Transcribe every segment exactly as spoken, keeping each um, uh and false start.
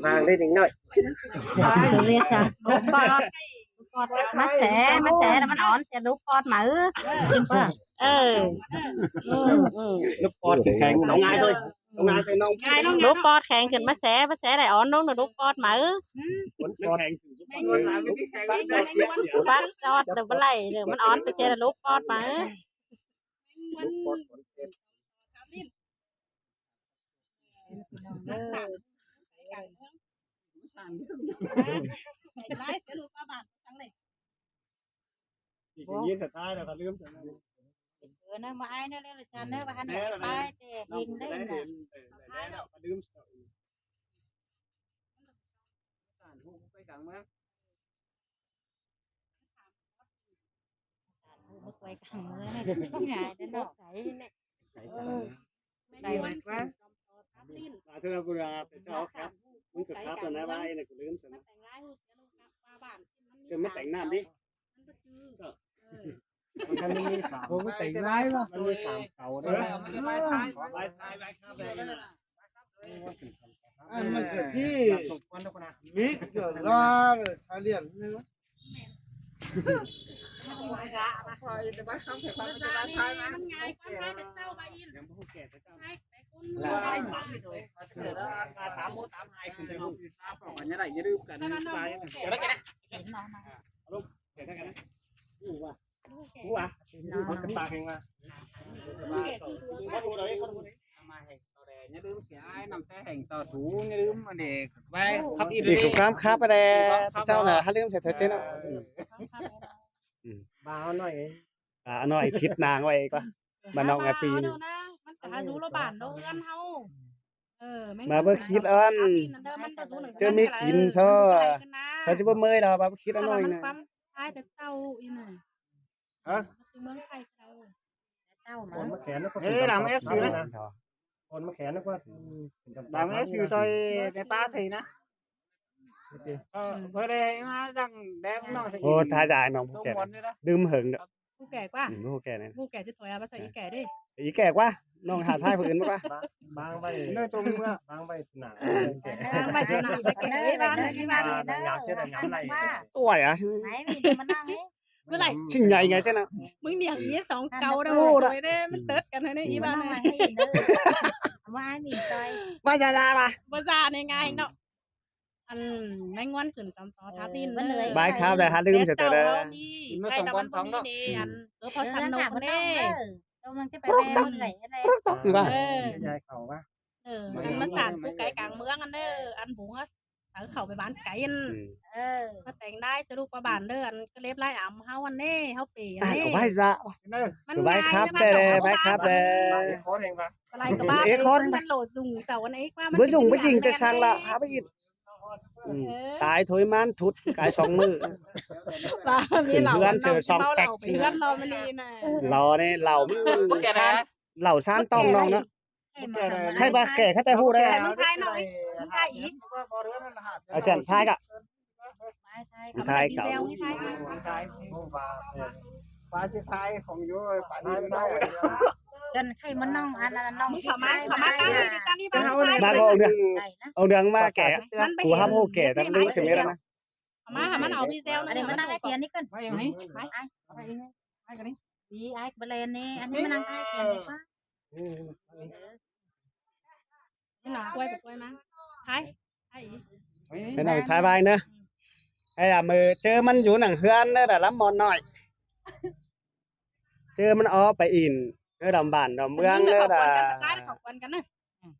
Mang đi đính nội. Lúk pọt, lúk pọt. ꞌMá sia, ꞌmá sia, ꞌmắn ón sia lúk pọt máư. Ơ. Lúk pọt kheng kheng. Lúk pọt kheng khửn ꞌmá sia, ꞌmá sia đảy ón ꞌnung lúk pọt máư. Bác chót đảy báu đảy, ꞌmắn ón ꞌmá sia lúk pọt máư. Ơ, ꞌmá ai ꞌnớ ꞌlẹo chăn ꞌnớ, ꞌmá ꞌhại ꞌnớ ꞌlẹo chăn ꞌnớ, ꞌmá ꞌhại ꞌnớ ꞌlẹo. Ăn nó mì sảng. Ôi, cái tánh lái mà. Ăn mì sảng cấu đấy. Ăn mì kiểu gì? Mít kiểu lo rồi, thái liền nữa. Đi cũng khám khắp ở đây, cháu là hát lướm sẽ thấy trên đó. Bà nói. À, nói khít nang vậy quá. Mà nó nghe pin. Mà bơ khít ăn. Chứ mi kín sao. Sao chứ bơ mới là bà bơ khít ăn nói nè. Hả? Ôn mắc kén nó có Ê, làm F sư đấy. Ôn mắc kén nó có. Làm F sư thôi, cái ta thì nó. Ờ, thôi đây, nó răng đẹp nó sẽ Ô, thái dài nó Tông kén. Món đấy đó. Đừng hứng đó. Ú kẻ ꞌquá. Ừ, ú kẻ này. Ú kẻ chứ thôi à, bác sĩ ú kẻ đi. Ý kẻ ꞌquá. Nó hả thái hứng ꞌquá. Bang, bang bay. Nó trông ꞌquá. Bang bay nặng. Bang bay nặng, bang bay nặng, bang bay nặng. Ngáo chứ là ngáo này. Tuổi à? Máy mình mà năng ấy. Với lại Sinh nhảy ngay chứ nào. Mứng niệm nghĩa sóng cầu đâu rồi đấy, mình tớt cả thôi đấy, ý bạn này. Mà ai mình chơi. Ba già già mà. Ba già này ngay nó. Ăn mấy ngoan khửn tóm tó tháp tin. Bái khắp đây, hát lưm sẽ tới đây. Ăn cớ phó săn nộp đấy. Rốc tóc gì bà? Rốc tóc gì bà? Ăn mà sản cú cái cảng mương ăn đấy, ăn bún á. Tớ khảu pay bán cáy ăn. Ơ. Ơ. Mà téng đai sư ꞌlụk ꞌquá bản đơ ăn, ꞌcọ lếp lai ám ꞌháu ăn ꞌnê, ꞌháu pê ăn ꞌnê. Ơ, bái dạ. Ăn bái khắp đây, bái khắp đây. Bái khót. Ăn lổ dùng chảu ăn ꞌnê ꞌquá. Bớt dùng bớt dinh tơ sang lạ, hả bớt dinh. Ơ. Tái thôi ꞌmắn thút, cái sóng mự. Khửn ꞌhướn sửa sóng tẹc. Lỏ ꞌnê, lỏ mự. Lỏ san tong nong đó. Khay ꞌva kẻ khắt ꞌtẹ hu đảy. Kẻ ꞌmướng Thái nó, ꞌmướng Thái ꞌí. Ở chặn Thái cả. Thái cả. Thái chứ Thái. Khăn khay ꞌmắn ꞌnọng, ăn, ăn ꞌnọng. Khảu ꞌmá, khảu ꞌmá chăng đi, đi chăng đi, bác Thái. Bác ông đường. Ông đường ꞌva kẻ. Cú hắp hô kẻ, tắm đu xem ꞌmế đó. Hả ꞌmá, hả ꞌmá, áo video nó. Ở đây ꞌmắn đang cái tiền đi cân. Ai, ai. Ai cái đi. Đi, ai, bơ lên nè, ăn ꞌmắn đang cái tiền đi ꞌquá. Chứ nó quay, quay mà. Thái, Thái. Thế nào Thái vai nữa. Hay là mơ chứ ꞌmắn dú nẳng ꞌhướn nữa là lắm mòn ꞌnọi. Chứ ꞌmắn ók pay in, ꞌnớ đom bản đom ꞌmướng ꞌnớ là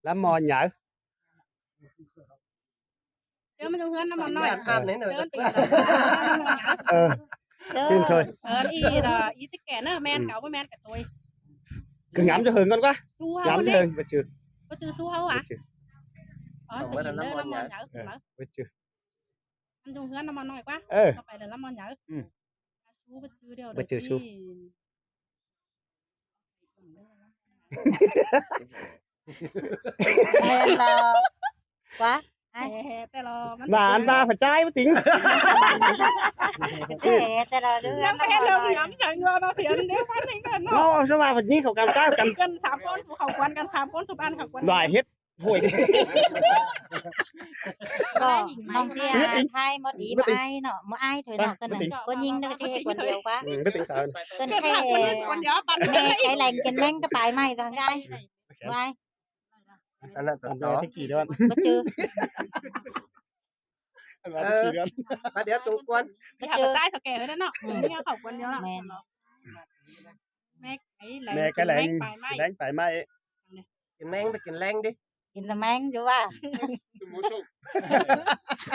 lắm mòn nhớ. Chớ ꞌmắn dú ꞌhướn ꞌnặn ꞌmắn ꞌnọi. Ăn đấy. Chớ ꞌmắn dú ꞌhướn ꞌnặn ꞌmắn ꞌnọi. Ơ. Chớ. Chim thôi. Ơ, ꞌí là, ꞌí chứ kẻ ꞌnớ, ꞌmen cáu ꞌmắn ꞌmen kẻ thôi. Cứ ngắm cho hứng con ꞌquá. Ngắm cho hứng, bơ chứ. Bơ chứ su ꞌháu à? Bơ chứ. Ơ, ꞌmắn dú ꞌhướn ꞌnặn ꞌmắn ꞌnọi. Bơ chứ. ꞌMắn dú ꞌhướn ꞌnặn ꞌmắn ꞌnọi ꞌquá. Ơ. Khảu pay là lắm mòn nhớ. Bơ chứ su. Ơ, là ꞌquá. Ai. Mà ăn ba phải trái mới tính. Thế, thế là đứa ăn phải lông ngắm chẳng ngờ nó thiện, nếu phát sinh hơn nó. Nó sao mà phải nhìn khảu cắm trái cắm. Cân sám con, khảu quán cân sám con, sụp ăn khảu quán. Loại hết. Ôi. ꞌCọ ꞌnọng ꞌchí ꞌmá ꞌtếng, thái ꞌmá ꞌtếng ꞌmá ái ꞌnọ, ꞌmá ái thôi ꞌnọ, ꞌcọ ꞌnị. ꞌCọ ꞌnhính ꞌnớ ꞌchí ꞌhế cuôn điêu ꞌquá. Ư, ꞌmá ꞌtếng táo. ꞌCọ ꞌkhạy ꞌmé cái lẻng kin ꞌmén ꞌcọ pay ꞌmạy ꞌtáng ꞌcọ ai. ꞌMá ái. Ăn ꞌnặn tỏ tỏ. Báu ꞌchư. Ăn ꞌnặn tỏ tỏ. Báu điêu tủ cuôn. Báu ꞌchư. Hảư ꞌchái sau kẻ ꞌhới ꞌnọ. Ư. ꞌMé ꞌcọ lẻng, lẻng pay ꞌmạy. Kin ꞌmén ꞌtáng kin lẻng đi. Kin ꞌtáng ꞌmén dú ꞌva.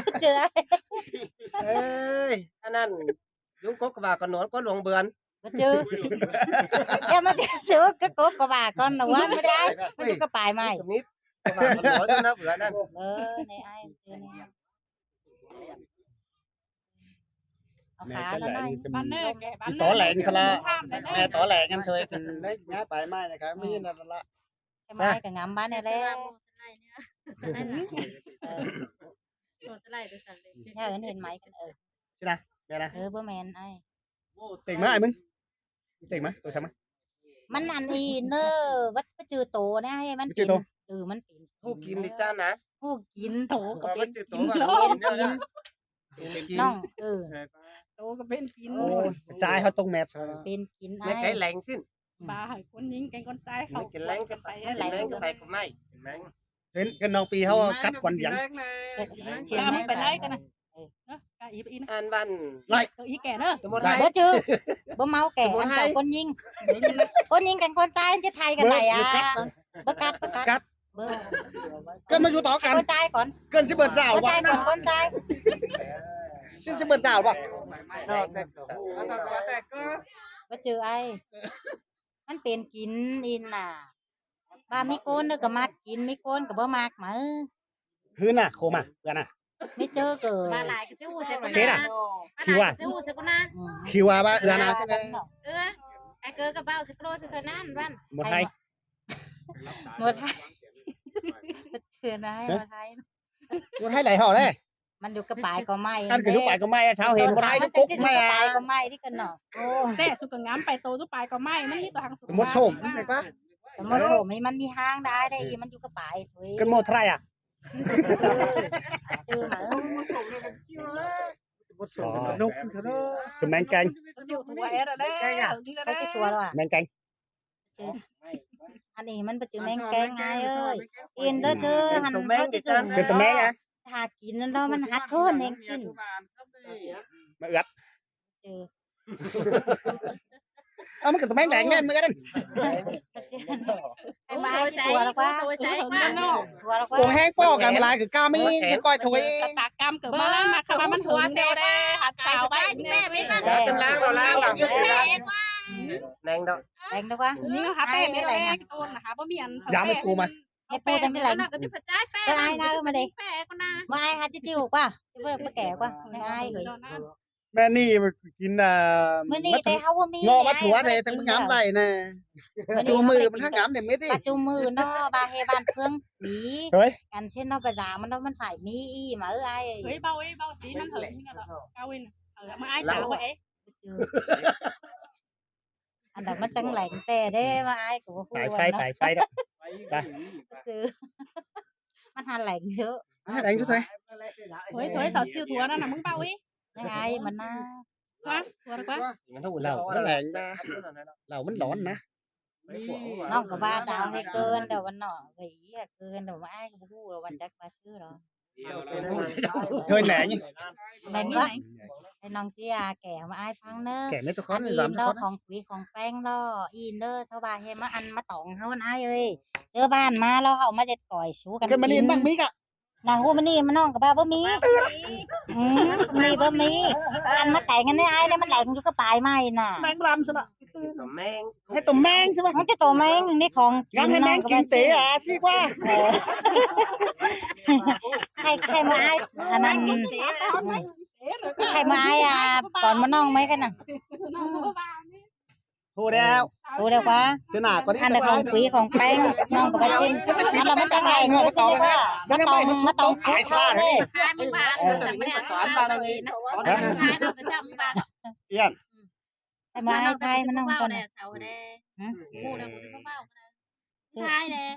ꞌChớ. Ơi, ăn ꞌnặn dú cốc ꞌcọ ꞌva ꞌcọ ꞌnón ꞌcọ luông bươn. Báu ꞌchư. Kẻ ꞌmá ꞌchư dú cốc ꞌcọ ꞌcọ ꞌva ꞌcọ ꞌnón bươn ꞌmá đảy. ꞌMá dú ꞌcọ pay ꞌmạy. Ơ, ꞌnị ai, ꞌchư ꞌnị. Au khả ꞌnọ ꞌnọi. Bắn ꞌnớ, kẻ bắn ꞌnớ. Tó lẻng thôi ꞌlạ. Mẹ tó lẻng ăn thôi. Kin ꞌmá pay ꞌmạy ꞌnị khả ꞌmí ꞌnặn ꞌlạ. Kẻ ꞌmá ái ꞌcọ ngắm bắn ꞌnị ꞌlẹ. Ơ. Hảư ăn hên ꞌmạy căn, ơ. Chứ nả, mẹ nả. Ơ, báu ꞌmen ai. ꞌTếng ꞌmá ai ꞌmứng. ꞌTếng ꞌmá, tô sắm ꞌmá. ꞌMắn ăn ꞌnị ꞌnớ, báu, báu ꞌchư tô ꞌnị, ꞌmắn kin. Tô. Ư, ꞌmắn kin. Hú kin đi ꞌchá nả. Hú kin tô ꞌcọ pên kin ꞌló. ꞌNọng, ư. Tô ꞌcọ pên kin. Ô, ꞌchái ꞌháu tốc mét. Pên kin ai. Mẹ cái lẻng ꞌsịn. Ba hảư ꞌcốn ꞌnhính kéng ꞌcốn ꞌchái khảu. Kin ꞌmén ꞌcọ pay, kin ꞌmén ꞌcọ pay ꞌcọ ꞌmạy. Kin ꞌnọng pi ꞌháu cắp quán dưỡng. Ăn bắn. Lai. Ơ, ꞌí kẻ ꞌnớ. Báu ꞌchư. Báu ꞌmáu kẻ, ăn ꞌcọ ꞌcốn ꞌnhính. ꞌCốn ꞌnhính kéng ꞌcốn ꞌchái ꞌchí thay căn đảy a. Báu cắp, báu cắp. Cắp. Báu. Cắp ꞌmá dú tó căn. ꞌCốn ꞌchái cón. Cắp ꞌchí bươn dảo ꞌcốn ꞌchái cón, ꞌcốn ꞌchái. ꞌChí ꞌchí bươn dảo báu. Báu ꞌchư ai. ꞌMắn pên kin ꞌnị nả. Ba ꞌmí ꞌcốn ꞌnớ ꞌcọ ꞌmặc kin, ꞌmí ꞌcốn ꞌcọ báu ꞌmặc máư. Hứ nả, khổ mà, ưa nả. ꞌMí ꞌchớ ꞌcọ. Ba lai ꞌcọ ꞌchí ꞌhụ ꞌsớ ꞌcọ nả. Khỉu à? Ba lai ꞌcọ ꞌchí ꞌhụ ꞌsớ ꞌcọ nả. Khỉu à? Ba ưa nả. Ư, ai ꞌcọ ꞌcọ ꞌvạu ꞌsớ ꞌcọ ꞌlô ꞌsớ ꞌtoi ꞌnặn ꞌvắn. Một hai. Một hai. Một hai. Một hai đảy hảư ꞌlẹ. ꞌMắn dú ꞌcọ pay ꞌcọ ꞌmạy. ꞌMắn ꞌcọ dú pay ꞌcọ ꞌmạy, ꞌcháo hên ꞌmá ái dú cốc ꞌmạy. Pay ꞌcọ ꞌmạy đi căn ꞌnọ. Ô, té su ꞌcọ ngắm pay tô dú pay ꞌcọ ꞌmạy, ꞌmắn ꞌmí tô hăng su. ꞌMá sôm, ꞌmá sôm, ꞌmắn ꞌmí hang đảy, đảy, ꞌmắn dú ꞌcọ pay thôi. Căn ꞌmá thái à? ꞌChư máư. Tô ꞌmén kéng. ꞌMén kéng. ꞌChư. Ăn ꞌnị ꞌmắn báu ꞌchư ꞌmén kéng ai ơi. Yên đó ꞌchư, hăn ꞌháu ꞌchí dú. Kin tô ꞌmén à? Hảư kin ꞌnặn ꞌló ꞌmắn hák ꞌcốn ꞌmén kin. ꞌMá ướt. ꞌChư. Ơ, ꞌmắn kin tô ꞌmén đẻng ꞌnẹn ꞌmá ướt ꞌnặn. Ai ꞌmá ái ꞌchí tua ꞌlọ ꞌquá. Tua ꞌlọ ꞌquá. Cuông ꞌhéng ꞌpọ căn lai ꞌcọ ꞌcọ ꞌmí, ꞌchí ꞌcoi thôi. Cắp tả căm ꞌcọ ꞌmá ꞌmá khắp ꞌmắn hua ꞌsớ đảy. Hảư chảu ꞌvạy ꞌnị ꞌmí ꞌmắn. Chăm lăng ꞌlọ lăng ꞌlọ. Đẻng đó. Đẻng đó ꞌquá. ꞌNị hảư ꞌpẹ ꞌmí đẻng à. Dám ꞌmí cu ꞌmá. Nhé pu tăm ꞌmí đẻng. Bơ ai nả ꞌmá đê. Bơ ai hảư ꞌchí ꞌchư ꞌquá. Bơ, bơ kẻ ꞌquá. Nẳng ai hới. ꞌMá ꞌnị kin à. ꞌMự ꞌnị té ꞌháu báu ꞌmí. Ngó ꞌmá ai thua ꞌtẹ, ꞌtẹ ꞌmá ngắm đảy nả. ꞌMự ꞌnị ꞌchu ꞌmự ꞌmắn hák ngắm đảy ꞌmí đi. Ba ꞌchu ꞌmự ꞌnọ, ba ꞌhế ꞌván ꞌphướng ꞌmí. Ơi. Căn ꞌsịn ꞌnọ, ba dả ꞌmắn ꞌnọ, ꞌmắn phải ꞌmí ꞌí máư ai. Ơi, ꞌvạu ơi, ꞌvạu sí ꞌmắn hảư ꞌmí ꞌnọ. ꞌVạu ơi, hảư ꞌmá ai chảu ơi. Ăn đảy ꞌmắn chắng lẻng ꞌtẹ đé, ꞌmá ai ꞌcọ ꞌhụ. Pay ꞌphái, pay ꞌphái đó. Pay. ꞌChư. ꞌMắn hăn lẻng dú. ꞌMắn hăn lẻng dú thôi. Thôi, thôi, sau ꞌchư thua ꞌnặn nả, ꞌmứng ꞌvạu ơi. Nẳng ai ꞌmắn nả. ꞋQuá, ꞌquá, ꞌquá. Lảu ꞌmắn lẻng nả. Lảu ꞌmắn lón nả. ꞌNọng ꞌcọ ba đao ꞌhế ꞌcơn, đao ꞌmắn ꞌnọ. Gay ꞌí ꞌcơn, đao ꞌmắn ai ꞌcọ ꞌhụ, đao ꞌmắn chắc ba ꞌsứ đó. Thôi lẻng. Lẻng ꞌquá. Ê, ꞌnọng ꞌchí à, kẻ ꞌmá ai ꞌphắng ꞌnớ. Kẻ ꞌmí tô khón, ăn ꞌnị dám tô ꞌnọ khón. Khong quí khong ꞌpéng ꞌnọ. Ên ꞌnớ, sau ba ꞌhế ꞌmá ăn ꞌmá tỏng ꞌháu ꞌnị ai ơi. ꞌChớ ꞌván ꞌmá ꞌlẹo ꞌháu ꞌmá ꞌdệt ꞌcọi sú căn. Kẻ ꞌmá ꞌnị kin ꞌmắn ꞌmí ꞌcọ. Nả hu ꞌmắn ꞌnị ꞌmắn ꞌnọng ꞌcọ ba báu ꞌmí. Ư, ꞌmắn ꞌnị báu ꞌmí. Ăn ꞌmá téng ăn ꞌnị ai ꞌnị ꞌmắn lẻng dú ꞌcọ pay ꞌmạy nả. ꞋMén ꞌlam ꞌsớ ꞌnọ. Hảư tô ꞌmén ꞌsớ ꞌva. ꞌMắn ꞌchí tô ꞌmén ꞌnị khong. Dám hảư ꞌmén kin té à, sí ꞌquá. Ơ. Khay, khay ꞌmá ai, ăn ăn. Khay ꞌmá ai à, tỏn ꞌmắn ꞌnọng ꞌmá căn nả. Hô đeo. Hô đeo ꞌquá. Thế nào, con đi ăn được khong quí khong ꞌpéng, ꞌnọng ꞌcọ ba ꞌchí. Ăn ꞌlẹo ꞌmắn chắng lẻng ꞌnớ ꞌsớ ꞌquá. ꞌMắn tỏng, ꞌmắn tỏng sút ꞌhới. Ơ. Hả? Yên. Ê, ꞌmá ai thái ꞌmắn ꞌnọng căn nả. Hử? Thái đe.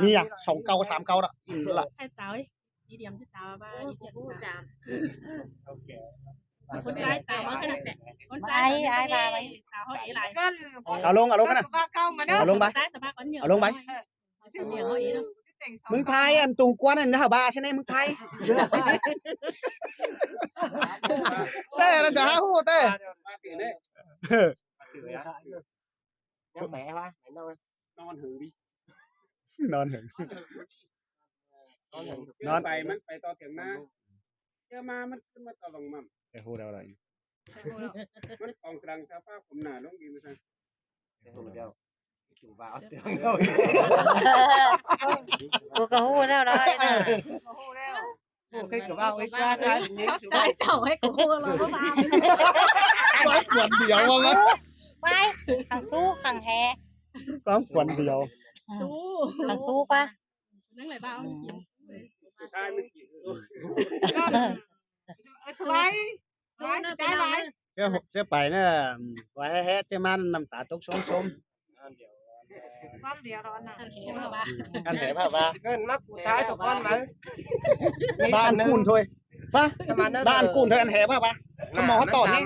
Mì à, song cáu, sam cáu đó. Ỉn lả. Thái cháo ấy. Địa điểm chứ cháo ba, địa điểm chứ cháo. Con trai cháo mà cái này. Con trai ai, ai ba vậy? Cháo hơi lại. Au ꞌlống, au ꞌlống ꞌnị. Ba câu mà đó. Au ꞌlống ba. Con trai sao ba con nhiều. Au ꞌlống ba. Nhiều hơi đó. ꞌMứng Thái ăn tùng quan ăn hả ba, chứ ꞌnị ꞌmứng Thái. Té ꞌnị chả hú té. Nhắc bé quá, bé nâu. Non hứng đi. Non hứng. Non hứng. Non. Pay ꞌmắn pay ꞌto thiêng ꞌmá. Chứ ꞌmá ꞌmắn ꞌcứn ꞌmá ꞌto lòng mắm. Ê, hô đau đau. ꞌMắn pong srăng sa ꞌpá khum nả ꞌlống đi ꞌmá săng. Ê, hô đau. Chủ vào tiếng đâu. Cô có hô đau đau đấy nè. Cô hô đau. Cô cái của vào cái qua ra. Trái chậu ấy của cô là có vào. Quán quần điếu không á? Quái, khẳng sú, khẳng hè. Quán quần điếu. Sú. Khẳng sú qua. Nắng lại bao. Ơ, sú đấy. Sú nó trái phải. Chứ, chứ pay ꞌnị, quái hé hé, chứ ꞌmắn ꞌnặm ta tốc sốm sốm. Con đéo đó nè. Ăn hẻ hả ba? Ăn hẻ hả ba? Ngân mắc của Thái cho con mà. Ba ăn cùn thôi. Ba, ba ăn cùn thôi, ăn hẻ hả ba? Không màu hot tỏi nhé.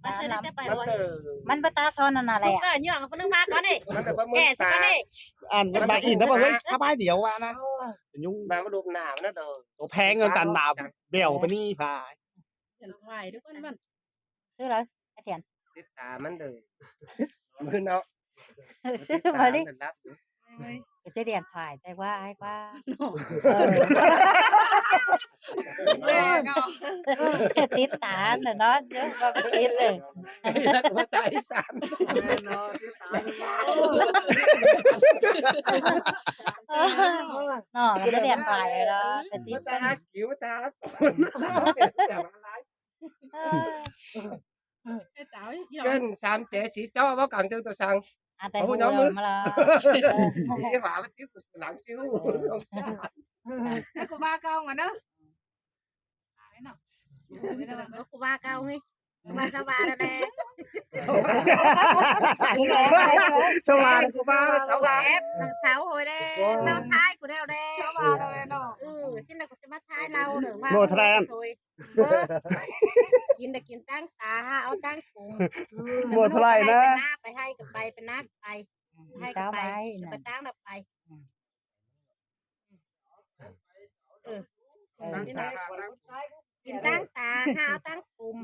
Ba sẽ đi tiếp bài rồi. ꞌMắn bắt ta son nè nè. Súc cả nhựa, con nước mát con đi. Kẻ súc con đi. Ăn cái ba in đó ba hơi, tháp bái điếu ba nè. Nhung. Mà nó đục nả nó đồ. Tổ phèn người ta nả bèo bên đi phải. Điện thoại đứa con vân. Sư lới, cái thiện. Tít ta ꞌmắn đờ. Mưa nó. Sư mà đi. Cái chiếc điện thoại tay qua ai qua. Ờ. Tít ta nữa nó chứ không tít rồi. Tài sản. Nó là cái điện thoại rồi đó. Cái tít. Tít ta. Ờ. Kênh sam chế sí cho báo cẳng chương tôi sang. À, tại ꞌhụ nhóm mà là. Cái họa bắt tiếp lắng chứ. Cái của ba câu mà đó. Của ba câu đi. Của ba sao ba rồi đây. Sao ba, của ba, sáu ba. Ép thằng sáu hồi đây. Sao thái của đeo đây. Sáu ba rồi đây nó. Ừ, xin được cho mắt thái lâu nữa. Một thái ăn. Thôi. Kin đa kin ꞌtáng ta ha, au ꞌtáng pum. Bua ꞌthai na. Pay ꞌhại ꞌcọ pay, pay ꞌnạ ꞌcọ pay. ꞌHại ꞌcọ pay, pay ꞌtáng đa pay. Kin ꞌtáng ta ha, au ꞌtáng pum.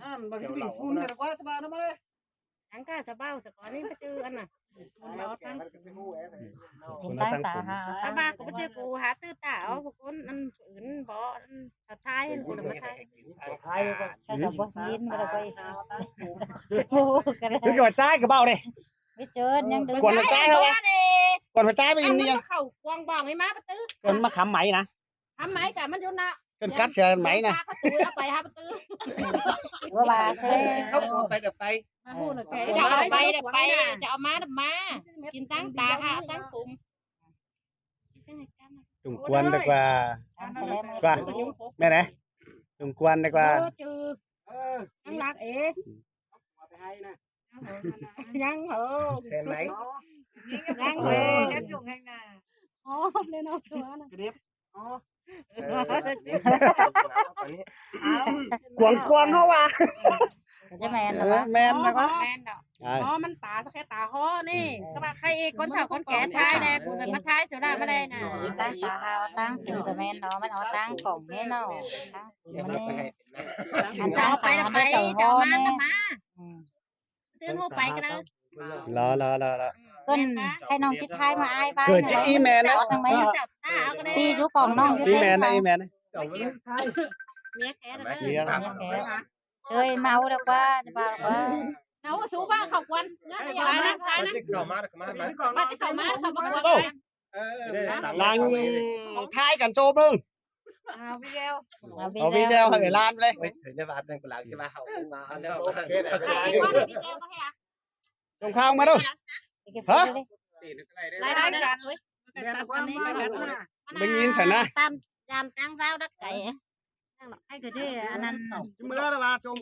Ăn băng cái bình phun này quá, sao ba nó mới. Ăn cả sao bao sao có nên bắt chư ăn à. Kin ꞌtáng ta ha. Sao ba của bắt chư của hả tư ta, của con ăn ứn bó ăn sao thái ăn của nó thái. Thái con sao sao bó kin mà quay. Ô, cái này. Cứ cái trái cái bao này. Biết chưa, nhưng đừng. Còn là trái thôi. Còn là trái với in đi. Khẩu quang bỏng ấy má bắt tư. Còn mà khám máy nè. Hăm máy cả ꞌmắn dú nạ. Cơn cắt xe máy nè. Hăm túi ꞌnạ pay hăm túi. Ủa bà xe. Không có pay đập pay. Chảu pay đập pay, chảu ꞌmá đập ꞌmá. Kin ꞌtáng ta ha, ꞌtáng pum. Tùng quan được qua. Qua. Mẹ này. Tùng quan được qua. ꞌTáng lắc ế. ꞌTáng hả? Xe máy. ꞌTáng hả? Ép dụng hành nè. Ô, lên ô, chúa nè. Cái điệp. Ô. Quảng quảng hả ba? Cái men đó. Ờ, men đó ba. Men đó. Ai. Ô, ꞌmắn ta sao khe ta hó nè. Các bạn khai con thảo con kẻ thái nè, cũng là mà thái số đa mà đây nè. ꞌTáng ta hao, ꞌtáng từ cái men đó, ꞌmắn ó ꞌtáng cổng thế nào. ꞌTáng từ cái men. Ăn chảu pay đa pay, chảu ꞌmá đa ꞌmá. Tươn hô pay cái đó. Lo, lo, lo, lo. Cơn, ꞌhại ꞌnọng tít thái mà ai ba. Cơn chứ ý men đó. Tít dú cỏng ꞌnọng tít thái. Ý men đó, ý men đó. Mía khé đó. Mía. Mía khé. Chơi mau được quá, chứ bao được quá. Nó sú ba khẩu quan. Nó là ba năm thái đó. Ba chứ khẩu má, khẩu má. Lăng thái cắn chộp ꞌnưng. Video. Video hả, lan đây. Ôi, thấy nó vào đây, của làng chứ bà hậu cũng vào, nó vào. Ai, qua đây video có hả? Trông khang mà đâu. Hả? Lại đây, lại đây. Đừng nhìn phải nè. Tam, tam tăng vào đất cày. Ai cứ thế, anh ăn. Chứ mưa đó bà trông.